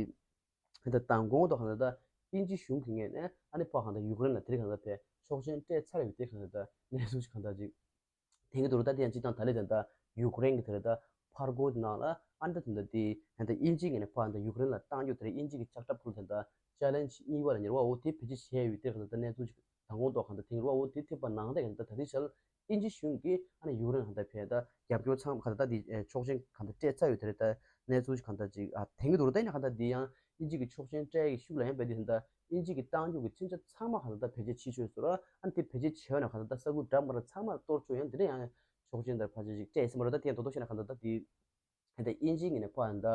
ད་མདང་དགོང་དང་གང་ལྟར་ད་དབྱིན་ཇི་གཞུང་གི་ངོས་ནས་ཨ་ནི་ཕར་གང་ལྟར་ཡུཀ་རེན་ལ་དེ་རིང་གང་ལྟར་བས་ཆོག་མཆན་སྤྲད་ཚར་ཡོད་དེ་གང་ལྟར་ད་གནས་ཚུལ་ཞིག་གང་ལྟར་ཅིག་ཐོན་གྱི་འདུག་རེད། ད་དེ་ཡང་སྤྱིར་བཏང་ད་ལས་ད་ལྟ་ཡུཀ་རེན་གྱི་དེ་རེད་ད་ཕར་རྒོལ་གྱི་ནང་ལ་ཨ་ནི་ད་དེ་འདྲ་དེ་ད་ལྟ་དབྱིན་ཇིའི་ངོས་ནས་ཕར་ད་ཡུཀ་རེན་ལ་བཏང་རྒྱུ་དེ་རེད། དབྱིན་ཇི་གི་ལྕགས་ཁྲབ་ཁུལ་དེ་ད་ཅེ་ལེན་ཇི་གཉིས་པ་ལ་ཉེ་བ་འོ་དེ་བེད་སྤྱོད་བྱས་ཡོད་དེ་གང་ལྟར་ད་གནས་ཚུལ་ཞིག་མདང་དགོང་ཐོག་གང་ལྟར་ཐོན་གྱི་རེད་བ། འོ་དེ་ཐོན་པ་ནང་བཞིན་གང་ལྟར་ད་ལྟའི་ཆར་དབྱིན་ཇི་གཞུང་གིས་ཨ་ནི་ཡུཀ་རེན་གང་ལྟར་བས་ད་རྒྱབ་སྐྱོར་ཚང་མ་གང་ལྟར་ད་དེ་ཆོག་མཆན་གང་ལྟར་སྤྲད་ཚར་ཡོད་དེ་རེད། ད་གནས་ཚུལ་གང་ལྟར་ཅིག་ཨ་ཐོན་གྱི་འདུག་རེད། ད་ཡིན་ན་གང་ལྟར་དེ་ཡང་དབྱིན་ཇི་གི་ཆོག་མཆན་སྤྲད་ཡི་ཤུགས་ལ་ཡང་བས་དེ་ད་དབྱིན་ཇི་གི་བཏང་རྒྱུ་གི་མཚོན་ཆ་ཚང་མ་གང་ལྟར་ད་བེད་སྤྱོད་བྱེད་ཆོག་ཟེར་ར། ཨ་ནི་དེ་བེད་སྤྱོད་བྱས་ན་གང་ལྟར་ད་ས་ཁུལ་འདྲ་མི་འདྲ་ཚང་མར་གཏོར་ཆོག་ཡང་དེ་འདྲ་ཡང་ཆོག་མཆན་དང་ཕལ་ཆེར་ཅིག་སྤྲད་ཡི་ཟེར་མ་རེད། ད་དེ་ཡང་དོ་དོ་བྱས་ན་གང་ལྟར་ད་དེ། ད་དབྱིན་ཇིའི་ངོས་ནས་ཕར་ད་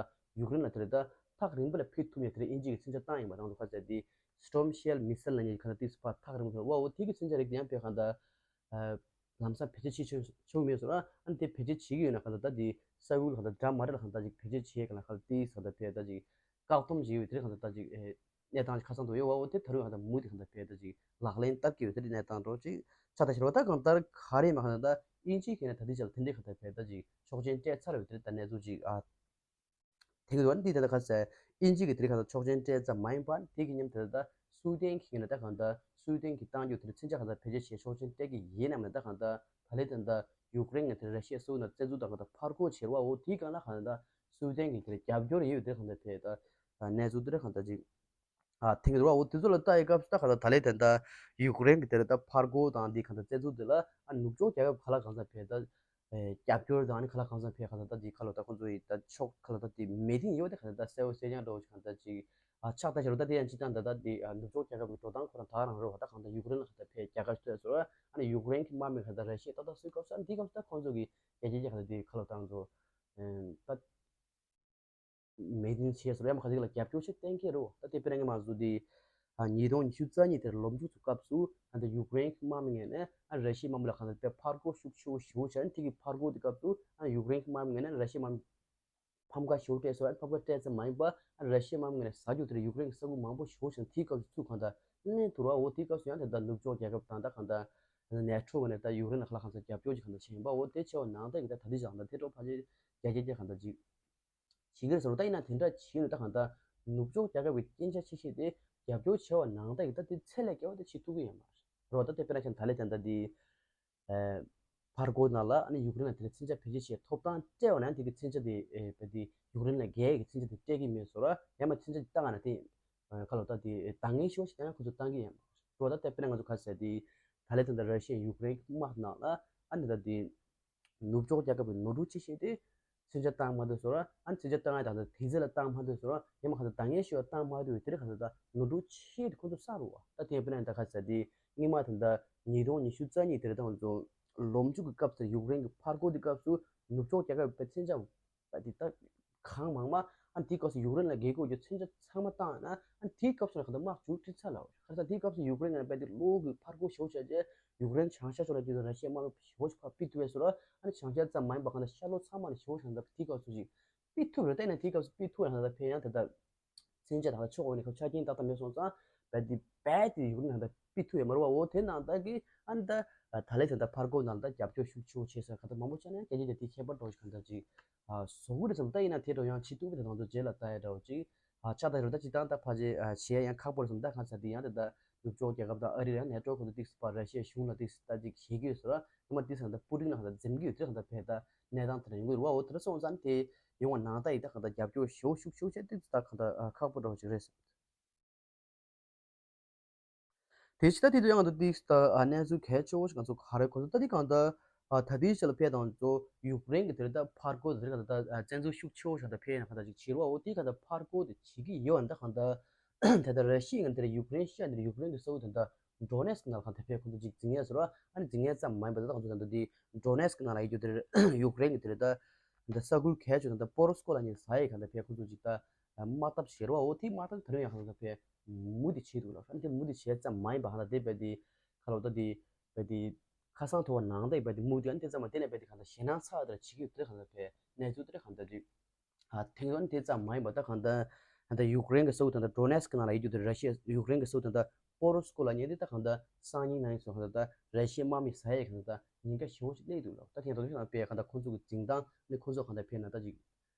ཡུཀ་རེན་ལ་དེ་རེད་ད་ཐག་རིང་པོ་ལ་ཕུད་ཐུབ་ཡ་དེ་རེད། དབྱིན་ཇི་གི་མཚོན་ཆ་བཏང་ཡིན་པ་རང་དུ་ཁ་གསལ་དེ་སི་ཊོམ་ཤེལ་མི་སེལ་ལ་ཉེ་གི་ཁ་ད་ཏིག་སི་ཕར་ཐག་རིང་པོ་ཐོན་བ། འོ་དེ་གི་མཚོན་ཆ་རིགས་དེ་ཡང་བས་གང་ད་ལམ་སང་བེད་སྤྱོད་བྱེད་ཆོག་མེད་སོང་ར། ཨ་ནི་དེ་བེད་སྤྱོད་བྱེད་ཀྱི་ཡོད་ན་གང་ད་ད་དེ་ས་ཁུལ་གང་ད་འདྲ་མ་འདྲ་ལ་གང་ད་ཅིག་བེད་སྤྱོད་བྱེད་གང་ལ་གང་ད་ཏིག་སི་གང་ད་བས་ད་ཅིག་བཀག་སྡོམ་བྱེད་ཡོད་དེ་རེད། གང་ད་ད་ཅིག་གནས་སྟངས་ཁ་སང་དུ་ཡོད་བ། འོ་དེ་ད་རུང་གང་ད་མུ་མཐུད་གང་ད་བས་ད་ཅིག་ལག་ལེན་བསྟར་གྱི་ཡོད་དེ་རེད། གནས་སྟངས་འགྲོ་ཅིག་ཆ་ད་ཤར་བ་ད་གང་ལྟར་ག་རེ་མ་གང་ད་ད་དབྱིན་ཇིའི་ཁེ་ན་ད་དེ་ཅག་དེ་འདྲའི་གང་ལྟར་བས་ད་ཅིག་ཆོག་མཆན་སྤྲད་ཚར་བའི་དེ་ད་གནས་ཚུལ་ཅིག་ཨ་ཐེངས་དུ་འདི་ད་ལྟ་ག་ཟེར་དབྱིན་ཇི་གི་དེ་རིང་གང་ལྟར་ཆོག་མཆན་སྤྲད་ཙམ་མ་ཡིན་པར་དེ་གི་མཉམ་དེ་ད་སུའུ་ཏན་གི་ཁེ་ན་ད་གང་ལྟར་སུའུ་ཏན་གི་བཏང་རྒྱུ་དེ་ཚུན་ཆད་གང་ལྟར་བེད་སྤྱོད་བྱས་ཆོག་མཆན་སྤྲད་ཀྱི་ཡིན་ནམ་ལ་ད་གང་ལྟར་ད་ལེ་ད་ད་ཡུཀ་རེན་གི་དེ་ར་ཤི་ཡ་སུའུ་ན་བཙན་འཛུལ་དང་གང་ལྟར་ཕར་རྒོལ་བྱེད་བ། འོ་དེའི་སྒང་ལ་གང་ལྟར་སུའུ་ཏན་གི་དེ་རྒྱབ་སྐྱོར་ཡོད་དེ་གང་ལྟར་བས་ད་གནས་ཚུལ་དེ་ར་གང་ལྟར་ཅིག་ཨ་ཐེངས་རེ་བ་འོ་དེ་ཚོ་ལ་ལྟ་ཡི་སྐབས་སུ་ད་ག་ད་ད་ལེ་དེ་ད་ཡུཀ་རེན་གི་དེ་རེད་ད་ཕར་རྒོལ་དང་འདི་ག་ད་བཙན་འཛུལ་དེ་ལ་ཨ་ནུབ་ཕྱོགས་རྒྱལ་ཁབ་ག་ལ་གང་ས་ཕེ་ད་རྒྱབ་སྐྱོར་དང་ཨ་ནི་ག་ལ་གང་ས་ཕེ་ག་ད་ད་འདི་ག་ལ་ད་ཁོང་ཚོ་ཡི་ད་ཕྱོགས་ག་ལ་ད་དེ་མེད་དེ་ཡོད་དེ་ག་ད་ད་གསལ་བོ་གསལ་རྐྱང་འདྲ་བོ་ཞིག་ག་ད་ཅིག་ཨ་ཆགས་ད་ཤར་བ་ད་དེ་ཡང་ཅི་ད་ད་ད་དེ་ཨ་ནུབ་ཕྱོགས་རྒྱལ་ཁབ་གི་འགྲོ་སྟངས་ཁོ་རང་ད་རང་རེད་བ། ད་གང་ད་ཡུཀ་རེན་ལ་ག་ད་ཕེ་རྒྱལ་ཁ་ཐོས་སོ་ཨ་ནི་ཡུཀ་རེན་གི་དམག་མི་ག་ད་ར་ཤི་ཡ་ད་ད་སུའི་སྐབས་སུ་ཨ་ནི་དེའི་སྐབས་སུ་ད་ཁོང་ཚོ་གི་རྒྱལ་རྒྱལ་རྒྱལ་ག་ད་དེ་ག་ལ་ད་ང་ཚོ་ད། མེད་དུ་བྱས་སོ་རེད། མ་ག་ཅིག་ལ་རྒྱབ་སྐྱོར་ཞིག་གཏན་འཁེལ་རོ། ད་དེ་དཔེར་ན་ང་མ་བཟོ་དེ་ཨ་ཉིས་སྟོང་ཉི་ཤུ་རྩ་གཉིས་དེར་ལོ་མཇུག་ཚོ་སྐབས་སུ་ཨ་ད་ཡུཀ་རེན་གྱི་དམག་མི་ངོས་ནས་ཨ་ར་ཤི་ཡའི་དམག་མི་ལ་གང་ལྟར་དཔེ་ཕར་རྒོལ་ཤུགས་ཆེ་བོ་ཞེ་བོ་བྱས་ཨ་དེ་གི་ཕར་རྒོལ་དེ་སྐབས་སུ་ཨ་ཡུཀ་རེན་གྱི་དམག་མི་ངོས་ནས་ར་ཤི་ཡའི་དམག་མི་ཕམ་ཁ་ཞེ་བོ་སྤྲད་སོ་ཨ་ཕམ་ཁ་སྤྲད་ཙམ་མ་ཡིན་པ་ཨ་ར་ཤི་ཡའི་དམག་མི་ངོས་ནས་ཟ་རྒྱུ་དེར་ཡུཀ་རེན་གྱི་ས་ཁུལ་མང་པོ་ཞེ་བོ་བྱས་དེའི་སྐབས་སུ་ཚུར་གང་ལྟར་ལེན་ཐུབ་ར། འོ་དེའི་སྐབས་སུ་ཡང་དེ་ལྟར་ནུབ་ཕྱོགས་རྒྱལ་ཁབ་དང་ད་གང་ལྟར་ནེ་ཊོ་ངོས་ནས་ད་ཡུཀ་རེན་ལ་ག་ལ་གང་ལྟར་རྒྱབ་སྐྱོར་ཅིག་གང་ལྟར་བྱས་ཡིན་པ། འོ་དེ་བྱས་པ་ནང་ལྟར་གྱི་ད་ད་ལྟའི་ཆར་གང་ལྟར་ཐེ་གྲོགས་ཕལ་ཆེར་རྒྱ་སྐྱེད་ཀྱི་གང་ལྟར་ཅིག་བྱེད་ཀྱི་རེད་ཟེར་བ། ད་ཡིན་ན་དེ་འདྲ་བྱས་ནས་ད་གང་ལྟར་ནུབ་ཕྱོགས་རྒྱལ་ཁབ་ཀྱི་སྐྱོན་ཆ་ཆེ་ཤོས་དེ་རྒྱབ་སྐྱོར་བྱས་པ་ནང་ལྟར་གྱི་ད་དེ་ཚད་ལས་བརྒལ་བ་དེ་བྱེད་ཐུབ་ཀྱི་ཡོད་མ་རེད་བ། ད་དེ་དཔེར་ན་ཆ་ད་ལས་ད་ལྟ་དེ་ཨ་ཕར་རྒོལ་ནང་ལ་ཨ་ནི་ཡུཀ་རེན་ལ་དེ་ལ་མཚོན་ཆ་བེད་སྤྱོད་བྱེད་ཐོབ་ཐང་སྤྲད་པ་ན་དེ་གི་མཚོན་ཆ་དེ་ཨེ་བས་དེ་ཡུཀ་རེན་ལ་རྒྱལ་གྱི་མཚོན་ཆ་དེ་སྤྲད་ཀྱི་མེད་སོ་ར། ཡང་མ་མཚོན་ཆ་དེ་བཏང་ན་དེ་ཁ་ལོ་ད་དེ་དཀའ་ངལ་ཤོར་ཞིག་ཡང་ཁོ་ཚོ་བཏང་གི་ཡང་མ་རེད་བ། ད་དེ་དཔེར་ན་ང་ཚོ་ག་ཟེར་དེ་ད་ལས་ད་ལྟ་ར་ཤི་ཡ་ཡུཀ་རེན་དམག་ནང་ལ་ཨ་ནི་ད་དེ་ནུབ་ཕྱོགས་རྒྱལ་ཁབ་ཀྱི་ནོར་འཁྲུལ་ཆེ་ཤོས་དེ་མཚོན་ཆ་བཏང་མ་ཐུབ་སོ་ར། ཨ་ནི་མཚོན་ཆ་བཏང་ཡ་ད་ལྟ་དེ་ཚེ་ལ་བཏང་མ་ཐུབ་སོ་ར། ཡང་མ་ག་ད་དཀའ་ངལ་ཤོར་བ་བཏང་མ་ཐུབ་པའི་དེ་རིང་ག་ད་ད་ནོར་འཁྲུལ་ཆེ་དེ་ཁོ་ཚོ་བསགས་རུ་བ། ད་དེ་དཔེར་ན་ད་ག་ཟེར་དེ་སྔོན་མ་ད་ད་ཉིས་སྟོང་ཉི་ཤུ་རྩ་གཉིས་དེ་རིང་ད་ང་ཚོ་ལོ་མཇུག་གི་སྐབས་སུ་ཡུཀ་རེན་གྱི་ཕར་རྒོལ་དེ་སྐབས་སུ་ནུབ་ཕྱོགས་རྒྱལ་ཁབ་པའི་མཚོན་ཆ་པ་དེ་ད་གང་མང་མ་ཨ་དེའི་སྐབས་སུ་ཡུཀ་རེན་ལ་རྒྱལ་ཁ་ཡོད་མཚོན་ཆ་ཚང་མ་བཏང་ན་ཨ་དེའི་སྐབས་སུ་ལ་གང་ལྟར་དམག་མཇུག་སྒྲིལ་ཚར་ལ། ག་ས་དེའི་སྐབས་སུ་ཡུཀ་རེན་ནང་པའི་དེ་གློག་གི་ཕར་རྒོལ་ཞེ་བོ་བྱས་རྗེས་ཡུཀ་རེན་བྱང་ཤར་ཕྱོགས་ལ་སྐྱོད་དུ་ར་ཤི་ཡའི་དམག་མི་ཞེ་བོ་ཞིག་ཕར་ཕུད་ཐུབ་པས་སོ་ར། ཨ་ནི་བྱང་ཤར་ཙམ་མ་ཡིན་པ་གང་ལྟར་ཤར་ལྷོ་ཚང་མ་ནས་ཞེ་བོ་ཞིག་ད་དེའི་སྐབས་སུ་ཅིག་ཕུད་ཐུབ་རེད། བལྟས་ན་དེའི་སྐབས་སུ་ཕུད་ཐུབ་རེད། ད་ཕན་ཡང་དེ་ལྟར། མཚོན་ཆ་དང་ཕྱོགས་འོག་ནས་ཁོ་ཆ་རྐྱེན་ཏག་ཏག་མེད་སོང་ཙང་བས་དེ་བས་དེ་ཡུཀ་རེན་ནང་ད་ཕུད་ཐུབ་ཡོད་མ་རེད་བ། འོ་དེ་ནང་ད་གི་ཨ་ནི་ད་ད་ལས་དེ་ད་ཕར་རྒོལ་ནང་ད་རྒྱབ་སྐྱོར་ཤུགས་ཆེ་བོ་བྱས་ཟེར་ག་ད་མང་པོ་ཆགས་ནས་རྒྱ་ཆེ་དེ་དེ་ཁྱད་པར་འགྲོ་ཞིག་ག་ད་ཅིག་བཟོ་གི་རེད་བསམ། ད་ཡིན་ན་དེ་འགྲོ་ཡང་བྱེད་ཐུབ་ཀྱི་རེད། ད་ང་ཚོ་རྗེས་ལ་ལྟ་ཡ་འདྲ་བོ་ཅིག་ཨ་ཆགས་ད་རེད། ད་ཅིག་ད་ད་ཕལ་ཆེར་ཨ་བྱེད་ཡ་ཡང་ཁག་པོ་རེད་བསམ། ད་གང་ཟེར་དེ་ཡང་དེ་ད་ནུབ་ཕྱོགས་རྒྱལ་ཁབ་དང་ཨ་རི་ཡང་ནེ་ཊོ་ཁོ་ཚོ་ཏིག་སི་པ་ར་ཤི་ཡའི་གཞུང་ལ་ཏིག་སི་ད་ཅིག་བྱེད་ཀྱི་ཡོད་ཟེར་བ། ཡང་མ་ཏིག་སི་ད་པུ་ཏིན་ན་གང་ད་འཛེམ་གྱི་ཡོད་དེ་གང་ད་བས་ད་གནས་སྟངས་དེ་འདྲ་ཡོང་གི་རེད་བ། འོ་དེ་འདྲ་སོང་ཙང་དེ་ཡོང་བ་ནང་ད་ཡིན་ད་གང་ད་རྒྱབ་སྐྱོར་ཞེ་བོ་ཤུགས་ཆེ་བོ་བྱས་ཏིག་སི་ད་གང་ད་ཁག་པོ་འདྲ་བོ་ཅིག་རེད་ཟེར། དེ་ཕྱི་ད་དེ་དུས་ཡང་ང་ཚོ་ཏིག་ད་ཨ་གནས་ཚུལ་གལ་ཆེ་བོ་ཞིག་ང་ཚོ་ག་རེ་གོ་ཚོད་ད་དེ་གང་ད་ཨ་ད་དེའི་ཆ་ལ་ཕེ་དང་ཚོ་ཡུཀ་རེན་གྱི་དེ་རེད་ད་ཕར་རྒོལ་དེ་རེད་གང་ད་ད་བཙན་འཛུལ་ཤུགས་ཆེ་བོ་ཞིག་ད་ཕེ་ཡང་གང་ད་ཅིག་བྱེད་རོགས། འོ་དེ་གང་ད་ཕར་རྒོལ་དེ་བྱེད་ཀྱི་ཡོད་ད་གང་ད་དེ་ད་ར་ཤི་ཡ་ང་དེ་རེད་ཡུཀ་རེན་ཤི་ཡ་དེ་རེད་ཡུཀ་རེན་གྱི་ས་ཁུལ་དེ་ད་ཌོ་ནེ་སི་ཀི་ནང་ལ་གང་ད་ཕེ་ཁོང་ཚོ་ཅིག་འཛིང་ཡས་ཟེར་བ། ཨ་ནི་འཛིང་ཡས་ཙམ་མ་ཡིན་པ་ད་ད་གང་ཚོ་ད་ད་དེ་ཌོ་ནེ་སི་ཀི་ནང་ལ་ཡོད་རྒྱུ་དེ་རེད་ཡུཀ་རེན་གྱི་དེ་རེད་ད་ད་ས་ཁུལ་གལ་ཆེ་ད་ད་པོ་རོ་སི་ཀོ་ལ་ཉེ་ས་ཡ་གང་ད་ཕེ་ཁོང་ཚོ་ཅིག་ད། དམག་འཐབ་བྱེད་རོགས། འོ་དེ་དམག་འཐབ་ད་རུང་ཡང་གང་ལྟར་ཕེ་མུ་མཐུད་བྱེད་འདུག་ལ། ཨ་ནི་དེ་མུ་མཐུད་བྱེད་ཙམ་མ་ཡིན་པ་གང་ལྟར་དེ་བས་དེ་ཁ་ལོ་ད་དེ་བས་དེ་ཁ་སང་ཐོ་བ་ནང་དེ་བས་དེ་མུ་མཐུད་ཨ་ནི་དེ་ཙམ་མ་དེ་ནས་བས་དེ་གང་ལྟར་ཞེད་སྣང་ཚ་བ་དེ་འདྲ་བྱེད་ཀྱི་ཡོད་དེ་གང་ལྟར་ཕེ་གནས་ཚུལ་དེ་འདྲ་གང་ལྟར་ཅིག་ ཨ་ཐེངས་ཡོད་དེ་ཙམ་མ་ཡིན་པ། ད་གང་ལྟར་ད་ཡུཀ་རེན་གྱི་ས་ཁུལ་ད་ལྟ་ཌོ་ནེ་སི་ཀི་ནང་ལ་ཡོད་རྒྱུ་དེ་ར་ཤི་ཡ་ཡུཀ་རེན་གྱི་ས་ཁུལ་ད་ལྟ་པོ་རོ་སི་ཀོ་ལབ་མཁན་དེ་ད་གང་ལྟར་སང་ཉིན་ནང་ཡིན་སོང་། གང་ལྟར་ད་ར་ཤི་ཡའི་དམག་མིས་ཟ་ཡས་གང་ལྟར་ད་ཉེན་ཁ་ཞེ་པོ་ཞིག་སླེབས་འདུག་ལ། ད་ཐེངས་ད་དུང་ཞིག་ནང་དཔེ་གང་ལྟར་ཁོང་ཚོ་གི་འཛིན་སྟངས་ནི་ཁོང་ཚོ་གང་ལྟར་དཔེ་ན་ད་ཅིག་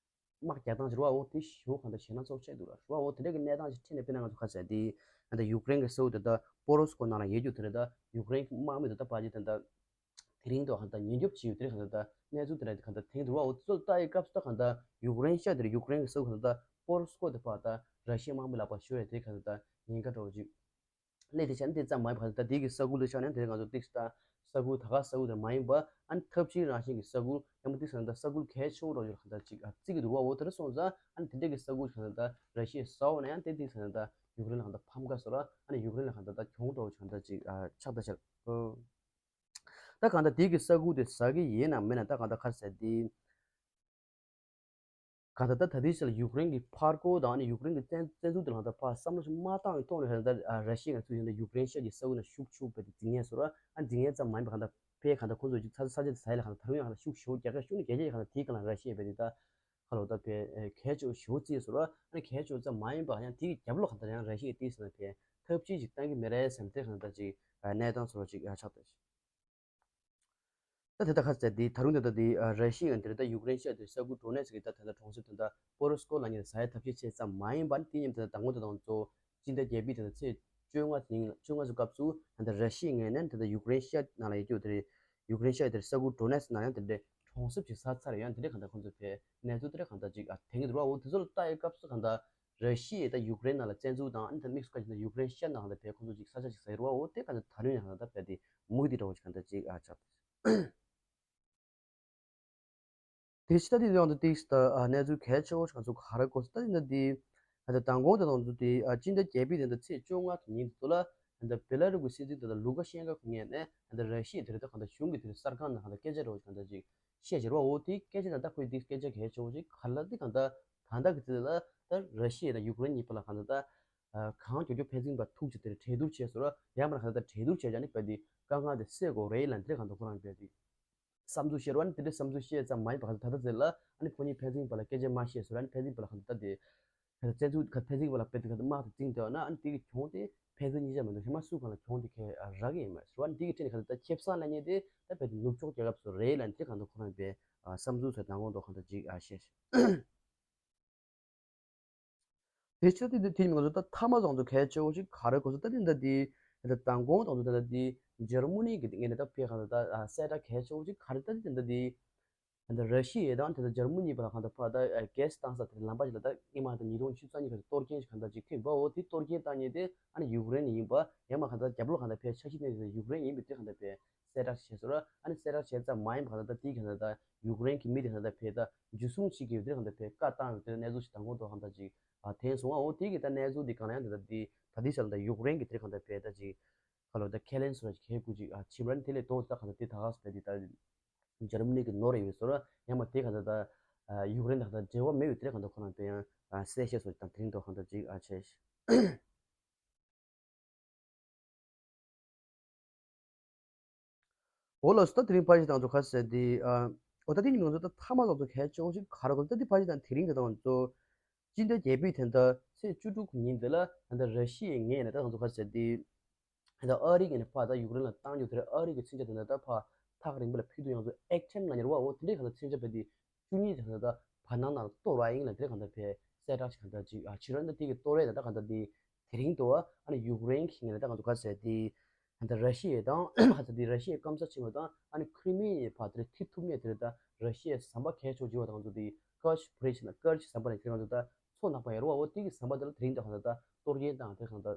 དམག་རྒྱག་སྟངས་ཅིག་རེད་བ། འོ་དེ་ཞེ་པོ་གང་ལྟར་ཞེད་སྣང་ཚ་པོ་སྐྱེས་འདུག་ལ། རེད་བ། འོ་དེ་འདྲ་གི་གནས་སྟངས་ཅིག་འཕྲད་ནས་དཔེར་ན་ང་ཚོ་ག་རེ་ཟེར་དེ་ད་ལྟ་ཡུཀ་རེན་གྱི་ས་ཁུལ་དེ་ད་པོ་རོ་སི་ཀོ་ནང་ལ་ཡོད་རྒྱུ་དེ་རེད། ད་ཡུཀ་རེན་གྱི་དམག་མི་དེ་ད་ཕལ་ཆེར་ད་ལྟ་དེ་རིང་དུ་གང་ལྟར་ཉེན་སྐྱོབ་བྱེད་ཡུལ་དེ་གང་ལྟར་ད་གནས་ཚུལ་དེ་འདྲ་གང་ལྟར་ཐོན་འདུག་བ། འོ་དེ་ཚོ་ལ་ལྟ་ཡི་སྐབས་སུ་ད་གང་ལྟར་ཡུཀ་རེན་ཤར་དེར་ཡུཀ་རེན་གྱི་ས་ཁུལ་གང་ལྟར་ད་པོ་རོ་སི་ཀོ་དེ་ཕར་ད་ར་ཤི་ཡའི་དམག་མི་ལག་པར་ཤོར་ཡ་དེ་གང་ལྟར་ད་ཉེན་ཁ་འདྲ་བོ་ཅིག་སླེབས་དེ་ཆ་ནས་དེ་ཙམ་མ་ཡིན་པར་ད་དེ་གི་ས་ཁུལ་དུ་ཆགས་ནས་དེ་ང་ཚོ་ཏིག་ས་ས་ཁུལ་ད་ག་ས་ཁུལ་དེ་མ་ཡིན་པ། ཨ་ནི་ཐབས་ཇུས་རང་བཞིན་གྱི་ས་ཁུལ་ཡང་མ་ཏིག་ས་ནས་ད་ས་ཁུལ་གལ་ཆེ་བོ་འདྲ་བོ་ཅིག་གང་ལྟར་ཅིག་བརྩི་གི་འདུག་བ། འོ་དེ་འདྲ་སོང་ཙང་ཨ་ནི་དེ་འདྲ་གི་ས་ཁུལ་གང་ལྟར་ད་ར་ཤི་ཡའི་ས་འོག་ན་ཡང་དེ་ཏིག་ས་ནས་ད་ཡུཀ་རེན་ལ་གང་ལྟར་ཕམ་ཁ་བཟོ་ར། ཨ་ནི་ཡུཀ་རེན་ལ་གང་ལྟར་ད་གྱོང་འདྲ་བོ་ཅིག་གང་ལྟར་ཅིག་ཆགས་ད་ཆགས། ད་གང་ལྟར་དེ་གི་ས་ཁུལ་དེ་ཟ་གི་ཡིན་ནམ་མིན་ན། ད་གང་ལྟར་ག་རེ་ཟེར་དེ། གང་ལྟར་ད་ད་ལྟའི་ཆ་ལ་ཡུཀ་རེན་གྱི་ཕར་རྒོལ་དང་ཨ་ནི་ཡུཀ་རེན་གྱི་བཙན་བཙན་འཛུལ་དེ་ལ་གང་ལྟར་ཕར་བསམ་བློ་ཞིག་མ་བཏང་བའི་ཐོག་ནས་གང་ལྟར་ར་ཤི་ཡ་ང་ཚོ་ཡིན་ན་ཡུཀ་རེན་ཤར་གྱི་ས་ཁུལ་ན་ཤུགས་ཆེ་བོ་དེ་འཛིང་ངེས་བཟོ་ར། ཨ་འཛིང་ངེས་ཙམ་མ་ཡིན་པ་གང་ལྟར་ཕའི་གང་ལྟར་ཁོང་ཚོ་ཅིག་ས་ས་ཆ་དེ་ཟ་ཡ་ལ་གང་ལྟར་ད་རུང་ཡང་གང་ལྟར་ཤུགས་ཞེ་པོ་རྒྱག་ག་ཤུགས་ནི་རྒྱག་གི་གང་ལྟར་དེའི་སྒང་ལ་ར་ཤི་ཡ་བས་དེ་ད་ཁ་ལོ་ད་བས་གལ་ཆེ་བོ་ཞེ་པོ་བརྩིས་བཟོ་ར། ཨ་ནི་གལ་ཆེ་བོ་ཙམ་མ་ཡིན་པ་ཡང་དེ་གི་རྒྱབ་ལོགས་གང་ལྟར་ཡང་ར་ཤི་ཡ་དེའི་ས་ན་བས་ཐབས་ཇུས་ཅིག་བཏང་གི་མེད་རེད་བསམ་དེ་གང་ལྟར་ཅིག་གནས་སྟངས་བཟོ་ར་ཅིག་ཆགས་ད། ད་དེ་ལྟར་ཁ་གསལ་དེ་ད་རུང་དེ་ལྟར་དེ་ར་ཤི་ཡ་འདིར་ད་ཡུཀ་རེན་ཤར་དེ་ས་ཁུལ་ཌོ་ནེ་སི་ཀི་ད་དེ་ལྟར་གྲོང་གསེབ་དེ་ལྟར་པོ་རོ་སི་ཀོ་ལབ་མཁན་དེ་ཟ་ཡ་ཐབས་ཤེས་བྱས་ཙམ་མ་ཡིན་པར་དེ་མཉམ་དུ་ད་དང་པོ་དེ་དང་གཙོ་སྤྱི་ཟླ་བརྒྱད་པའི་དེ་ལྟར་ཚེས་བཅོ་ལྔ་ཉིན་བཅོ་ལྔ་ཚོ་སྐབས་སུ་ད་ལྟ་ར་ཤི་ཡའི་ངོས་ནས་ད་ལྟ་ཡུཀ་རེན་ཤར་ནང་ལ་ཡོད་རྒྱུ་དེ་རེད། ཡུཀ་རེན་ཤར་དེར་ས་ཁུལ་ཌོ་ནེ་སི་ནང་ཡང་དེ་འདྲའི་གྲོང་གསེབ་ཅིག་ཟ་ཚར་ཡང་དེ་འདྲའི་གང་ལྟར་ཁོང་ཚོས་བས་གནས་ཚུལ་དེ་འདྲ་གང་ལྟར་ཅིག་ཨ་དེང་གི་འདུག་བ། འོ་དེ་ཚོ་ལ་ལྟ་ཡི་སྐབས་སུ་གང་ལྟར་ར་ཤི་ཡས་ད་ཡུཀ་རེན་ནང་ལ་བཙན་འཛུལ་དང་ཨ་ནི་ད་དམིགས་སུ་བཀར་བྱས་ན་ཡུཀ་རེན་ཤར་ནང་ལ་བས་ཁོང་ཚོ་ཅིག་ས་ཆ་ཅིག་ཟ་ཡི་རེད་བ། འོ་དེ་གང་ལྟར་ད་རུང་ཡང་གང་ལྟར་བས་དེ་མུ་མཐུད་འདྲ་བོ་ཅིག་གང་ལྟར་ཅིག་ཨ་ཆགས། དེ་ཕྱི་ད་དེ་ཡང་དུ་ཏིག་ད་ཨ་གནས་ཚུལ་གལ་ཆེ་བོ་ཞིག་ང་ཚོ་ག་རེ་གོ་སོང་ད་དེ་ད་དེ་ཨ་ད་མདང་དགོང་དེ་དང་དུ་དེ་ཨ་སྤྱི་ཟླ་བརྒྱད་པའི་དེ་ད་ཚེས་བཅོ་ལྔ་གི་ཉིན་དུ་ལ་ཨ་ད་བེ་ལ་རུ་གི་སྲིད་འཛིན་དེ་ད་ལུ་ཀ་ཤན་ཀ་ཁོ་ངས་ནས་ཨ་ད་ར་ཤི་ཡ་དེ་རེད་ད་གང་ལྟར་གཞུང་གི་དེ་གསར་ཁང་ནང་གང་ལྟར་སྐད་ཆ་འདྲ་བོ་ཞིག་གང་ལྟར་ཅིག་བཤད་བཞག་རེད་བ། འོ་དེ་སྐད་ཆ་ད་ལྟ་ཁོས་དེ་སྐད་ཆ་གལ་ཆེ་བོ་ཞིག་ག་ལ་དེ་གང་ལྟར་ད་ལྟ་གི་ཚེ་ལ་ད་ར་ཤི་ཡ་དང་ཡུཀ་རེན་གཉིས་བར་ལ་གང་ལྟར་ད་གང་མགྱོགས་མགྱོགས་ཕན་ཚུན་བར་ཐུག་ཅིག་དེར་གྲོས་བསྡུར་བྱས་སོང་ར། ཡང་མིན་ན་གང་ལྟར་གྲོས་བསྡུར་བྱས་ཀྱང་ནི་བས་དེ་དཀའ་ངལ་དེ་སེལ་དགོས་རེད་ལབ་དེ་གང་ལྟར་ཁོ་རང་བས་དེ་བསམ་ཚུལ་བཤད་ར། ཨ་ནི་དེ་འདྲའི་བསམ་ཚུལ་བཤད་ཙམ་མ་ཡིན་པར་གང་ལྟར་ད་ལྟ་ཚེ་ལ་ཨ་ནི་ཁོ་གཉིས་ཕན་ཚུན་བར་ལ་སྐད་ཆ་མ་བཤད་སོང་ར། ཨ་ནི་ཕན་ཚུན་བར་ལ་གང་ལྟར་ད་དེ་བཙན་འཛུལ་ག་ཕན་ཚུན་བར་ལ་བས་དེ་གང་ལྟར་དམག་དེ་བཙིང་བསྡད་ན་ཨ་ནི་དེ་གི་གྱོང་དེ་ཕན་ཚུན་གཉིས་ཆ་མི་འདུག་ཧེ་མ་སུ་གང་ལ་གྱོང་དེ་ཁེ་རག་གི་ཡིན་མ་རེད་བ། ཨ་ནི་དེ་གི་ཁྲིད་ནས་གང་ལྟར་ད་ཁེ་བཟང་ལབ་མཁན་དེ་ད་བས་དེ་ནུབ་ཕྱོགས་རྒྱལ་ཁབ་ཚོ་རེད་ལབ་དེ་གང་ལྟར་ཁོ་རང་བས་བསམ་ཚུལ་ཚོ་མདང་དགོང་དུ་གང་ལྟར་ཅིག་བཤད་ཤག་དེ་ཕྱིར་དེ་དེ་དེ་མི་ང་ཚོ་ད་མཐའ་མ་ཚོ་ང་ཚོ་གལ་ཆེ་བོ་ཞིག་ག་རེ་གོ་སོང་ད་དེ་འདྲ་དེ་ད་མདང་དགོང་དང་དེ་འདྲ་དེ་འཇར་མ་ནི་གི་ངས་ནས་ད་ཕེ་གང་ད་ད་གསལ་བསྒྲགས་གལ་ཆེ་བོ་ཞིག་ག་རེ་ད་དེ་འདྲ་དེ་ད་ར་ཤི་ཡ་དང་དེ་ད་འཇར་མ་ནི་བར་ལ་གང་ད་ཕ་ད་གེ་སི་བཏང་ས་དེ་ལམ་པ་ཞིག་ལ་ད་ཉི་མ་ད་ཉིས་སྟོང་ཆུ་ཚོད་གཉིས་ཀ་གཏོར་སྐྱོན་ཞིག་གང་ད་ཅིག་ཐེབས་པ། འོ་དེ་གཏོར་སྐྱོན་བཏང་མཁན་དེ་ཨ་ནི་ཡུཀ་རེན་ཡིན་པ་ཡང་མ་གང་ད་རྒྱབ་ལོགས་གང་ད་ཕེ་ཆ་ཤས་ནས་དེ་ཡུཀ་རེན་ཡིན་པའི་དེ་གང་ད་ཕེ་གསལ་བསྒྲགས་བྱས་སོང་ར། ཨ་ནི་གསལ་བསྒྲགས་བྱས་ཙམ་མ་ཡིན་པ་གང་ད་ད་དེ་གང་ད་ད་ཡུཀ་རེན་གྱི་མི་དེ་གང་ད་ཕེ་ད་འཇུ་བཟུང་བྱེད་ཀྱི་ཡོད་དེ་གང་ད་ཕེ་བཀའ་བཏང་ཡོད་དེ་གནས་ཚུལ་ཞིག་མདང་དགོང་དུ་གང་ད་ཅིག་ཨ་ཐོན་སོང་བ། འོ་དེ་གི་ད་གནས་ཚུལ་དེ་གང་ལ་ཡང་དེ་ད་དེ་ད་དེ་ས་ལ་ད་ཡུཀ་རེན་གྱི་དེ་གང་ད་ཕེ་ད་ཅིག་ཁ་ལོ་ད་ཁས་ལེན་སོང་ར་ཅིག་ཁས་ཁུར་ཅིག་ཨ་ཕྱིན་པ་ནི་དེ་ལས་དོ་ད་གང་ད་དེ་ད་ག་སོ་ད་དེ་ད་འཇར་མ་ནི་གི་ནོར་ཡོད་སོང་ར། ཡང་མ་དེ་གང་ད་ད་ཡུཀ་རེན་ད་གང་ད་འབྲེལ་བ་མེད་པའི་དེ་གང་ད་ཁོ་རང་ཕེ་ཡང་གསལ་བཤད་སོང་ཅིག་དང་དེ་རིང་དོ་གང་ད་ཅིག་ཨ་བྱས། འོ་ལགས་སོ། ད་དེ་རིང་ཕལ་ཆེར་དང་ཚོ་ཁ་གསལ་ཏེ་ཨ། འོ་ད་དེ་ཉིན་ང་ཚོ་ད་མཐའ་མ་ལོག་ཚོ་གལ་ཆེ་བོ་ཞིག་ག་རེ་གོ་ད་དེ་ཕལ་ཆེར་དང་དེ་རིང་དེ་དང་ཚོ་སྤྱི་ཟླ་བརྒྱད་པའི་དེ་འདྲ་ཚེས་བཅུ་དྲུག་གི་ཉིན་དེ་ལ་ད་ར་ཤི་ཡའི་ངོས་ནས་ད་དང་ཚོ་ཁ་གསལ་ཏེ་ད་ཨ་རི་གི་ནས་ཕར་ད་ཡུཀ་རེན་ལ་བཏང་རྒྱུ་དེ་རེད། ཨ་རི་གི་མཚོན་ཆ་དེ་འདྲ་ད་ཕར་ཐག་རིང་པོ་ལ་ཕུལ་དུ་ཡང་ཚོ་ཨེག་ཆེན་ལ་ཉར་བ། འོ་དེ་འདྲའི་ག་ད་མཚོན་ཆ་བས་དེ་བཅུ་གཉིས་དེ་འདྲ་ད་བར་སྣང་ནང་ལ་གཏོར་བ་ཡིན་ལ་དེ་འདྲ་ག་ད་ཕེ་གསལ་བསྒྲགས་ཤིག་ག་ད་ཅིག་ཨ་ཕྱི་རོལ་ད་དེ་གི་གཏོར་རེད། ད་ད་ག་ད་དེ་དེ་རིང་དུ་ཨ་ནི་ཡུཀ་རེན་གྱི་ངོས་ནས་ད་ང་ཚོ་ག་ཟེར་དེ་ད་ར་ཤི་ཡ་དང་ག་ཟེར་དེ་ར་ཤི་ཡའི་སྐམ་ས་ཆེན་མོ་དང་ཨ་ནི་ཁི་རི་མི་ཡའི་བར་དེར་ཐེ་ཐུབ་མཁན་དེར་ད་ར་ཤི་ཡའི་ཟམ་པ་གལ་ཆེ་བྱེད་པ་དང་ང་ཚོ་དེ་ཀར་ཆི་བྷི་རིཇ་ན་ཀར་ཆི་ཟམ་པ་ནས་དེ་ང་ཚོ་ད་མཚོ་ནག་པ་ཡོད་རེད་བ། འོ་དེ་གི་ཟམ་པ་དེ་ལ་དེ་རིང་ད་ག་ད་གཏོར་སྐྱོན་བཏང་དེ་གང་ད་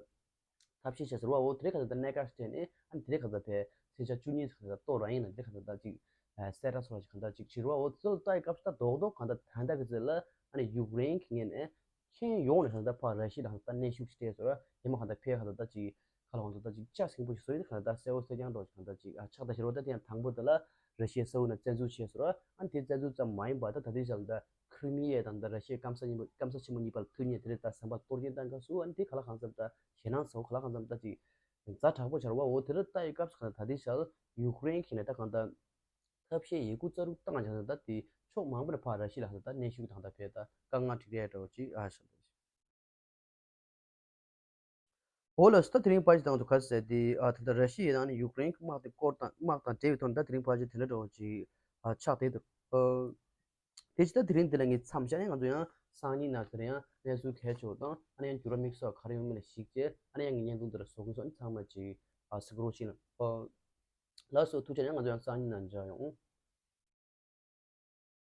ཐབས་ཤེས་བྱས་ཟེར་བ། འོ་དེ་རིང་གང་ད་ད་གནད་འགག་སྤྲད་ནས་ཨ་ནི་དེ་རིང་གང་ད་ཕེ་མཚོན་ཆ་བཅུ་གཉིས་གང་ད་གཏོར་ར་ཡིན་ན་དེ་གང་ད་ད་ཅིག་གསལ་བསྒྲགས་སོགས་ལ་ཅིག་གང་ད་ཅིག་བྱེད་རེད་བ། འོ་དེ་ཚོ་ལ་ལྟ་ཡི་སྐབས་སུ་ད་རྡོག་རྡོག་གང་ད་ད་ལྟ་གི་ཚེ་ལ་ཨ་ནི་ཡུཀ་རེན་གྱི་ངོས་ནས་ཁྱོན་ཡོངས་ནས་གང་ལྟར་ཕར་ར་ཤི་ཡ་ལ་གང་ལྟར་གནོན་ཤུགས་ཤིག་སྤྲད་ཟེར་བ། ཡང་མ་གང་ལྟར་ཕེ་གང་ལྟར་ད་ཅིག་ཁ་ལ་གང་ལྟར་ད་ཅིག་ལྕགས་སྲིན་པོ་ཞིག་བཟོ་ཡི། གང་ལྟར་གསལ་བོ་གསལ་རྐྱང་འགྲོ་ཞིག་གང་ལྟར་ཅིག་ཨ་ཆགས་ད་ཤི་རོ། ད་དེ་ཡང་དང་པོ་དེ་ལ་ར་ཤི་ཡའི་ས་ཁུལ་ན་བཙན་འཛུལ་བྱས་ཟེར་བ། ཨ་ནི་དེ་བཙན་འཛུལ་ཙམ་མ་ཡིན་པར་ད་ད་ལྟའི་ཆར་ལ་ད་ཁི་རི་མི་ཡ་དང་ད་ར་ཤི་ཡའི་སྐམ་ས་གཉིས་པ་སྐམ་ས་ཆེན་མོ་གཉིས་བར་ལ་མཐུད་མཁན་དེ་རེད། ད་ཟམ་པ་གཏོར་སྐྱོན་བཏང་སྐབས་སུ་ཨ་ནི་དེ་ག་ལ་གང་འཚམ་ད་ཞེད་སྣང་ཚ་བོ་ག་ལ་གང་འཚམ་ད་ཅིག་ཛ་དྲག་པོ་ཆགས་རེད་བ། འོ་དེ་རེད། ལྟ་ཡི་སྐབས་སུ་གང་ལྟར་ད་ལྟའི་ཆར་ཡུཀ་རེན་གྱི་ངོས་ནས་ད་གང་ལྟར། ཐབས་ཤེས་ཡི་གུ་རྩ་རུག་བཏང་བྱས་ཙང་ད་དེ་ཕྱོགས་མང་པོ་ནས་ཕར་ར་ཤི་ལ་ད་གནོན་ཤུགས་དང་ད་ཕེ་ད་དཀའ་ངལ་འཕྲད་ཡ་འདྲ་བོ་ཅིག་ཨ་ཤ་ད། འོ་ལགས་སོ། ད་དེ་རིང་ཕལ་ཆེར་དང་དུ་ག་ཟེར་དེ་ཨ་ད་ལྟ་ར་ཤི་ཡ་དང་ནི་ཡུཀ་རེན་གྱི་དམག་དེ་སྐོར་དང་དམག་དང་འབྲེལ་བའི་ཐོག་ནས་ད་དེ་རིང་ཕལ་ཆེར་དེ་འདྲ་འདྲ་བོ་ཅིག་ཨ་ཆགས་བསྡད་འདུག་ཨ། དེ་ཕྱི་ད་དེ་རིང་འདི་ལ་ངས་མཚམས་བཞག་ནས་ང་ཚོ་ཡང་སང་ཉིན་ནང་དེར་ཡང་གནས་ཚུལ་གལ་ཆེ་བ་དང་ཨ་ནི་ཡང་འགྱུར་བ་དམིགས་བསལ་ག་རེ་ཡོང་མིན་ལ་གཞིགས་བྱས་ཨ་ནི་ཡང་ངའི་བརྙན་ཐུང་འདི་ལ་བཟོ་དགོས་སོགས་ནི་ཚང་མ་ཅིག་ཨ་གཟིགས་རོགས་བྱེད་ལ། ཨ། ལགས་སོ། ཐུགས་རྗེ་ཆེ། ང་ཚོ་ཡང་སང་ཉིན་ནང་མཇལ་ཡོང་།